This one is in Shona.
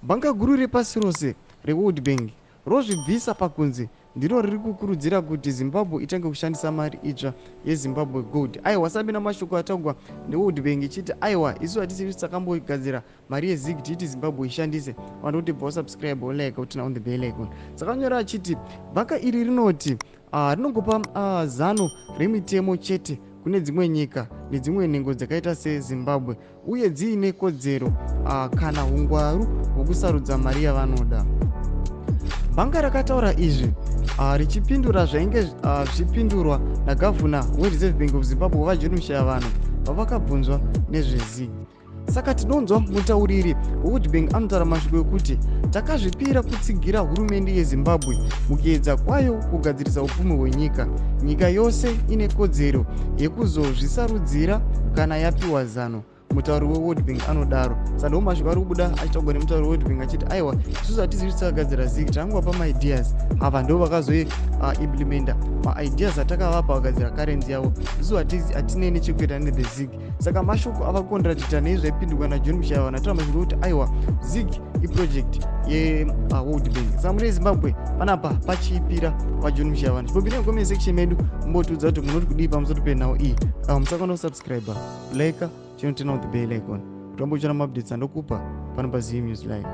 Bhanga guru repasi rose reWorld Bank rozvibvisa pakunzi ndiro riri kukurudzira kuti Zimbabwe itange kushandisa mari itsva yeZimbabwe Gold. Aiwa, sabina mashoko ataugwa neWorld Bank ichiti aiwa, isu hatisi takambogadzira mari yeZig tiiti Zimbabwe ishandise. Vanhu kuti bva usubscribe, olike, uturn on the bell icon. Sakanyora achiti bhanga iri rinoti rinongopa zano remitemo chete kune dzimwe nyika nedzimwe nhengo dzakaita seZimbabwe, uye dziine kodzero kana ungwaru hwokusarudza mari yavanoda. Bhanga rakataura izvi richipindura zvainge zvichipindurwa nagavhuna weReserve Bank of Zimbabwe, vaJohn Mushayavanhu, vavakabvunzwa nezveZig. Saka tinonzwa mutauriri weWorld Bank anotaura mashoko ekuti takazvipira kutsigira hurumende yeZimbabwe mukuedza kwayo kugadzirisa upfumi hwenyika. Nyika yose ine kodzero yekuzozvisarudzira kana yapiwa zano, mutauri weWorld Bank anodaro. Saka ndo mashoko ari kubuda achitaurwa nemutauri weWorld Bank achiti aiwa, isusu hatizivi takagadzira ZiG, tangovapa maideas. Ava ndo vakazoimplementa maideas atakavapa, vakagadzira currency yavo. Isusu hatinei nechekuita nethe ZiG. Saka mashoko ava kukontradicta neizvaipindurwa naJohn Mushayavanhu, ataura mashoko ekuti aiwa, ZiG iproject yeWorld Bank. Saka mune Zimbabwe panapa pachiipira vaJohn Mushayavanhu. Chipopinda mucomment section medu, mumbotiudza kuti munoti kudii pamusoro penhau iyi. Musakona kusubscribe, like, chinoturn on the bell icon kuti vambochiona maupdates andokupa pano paZivi News Live.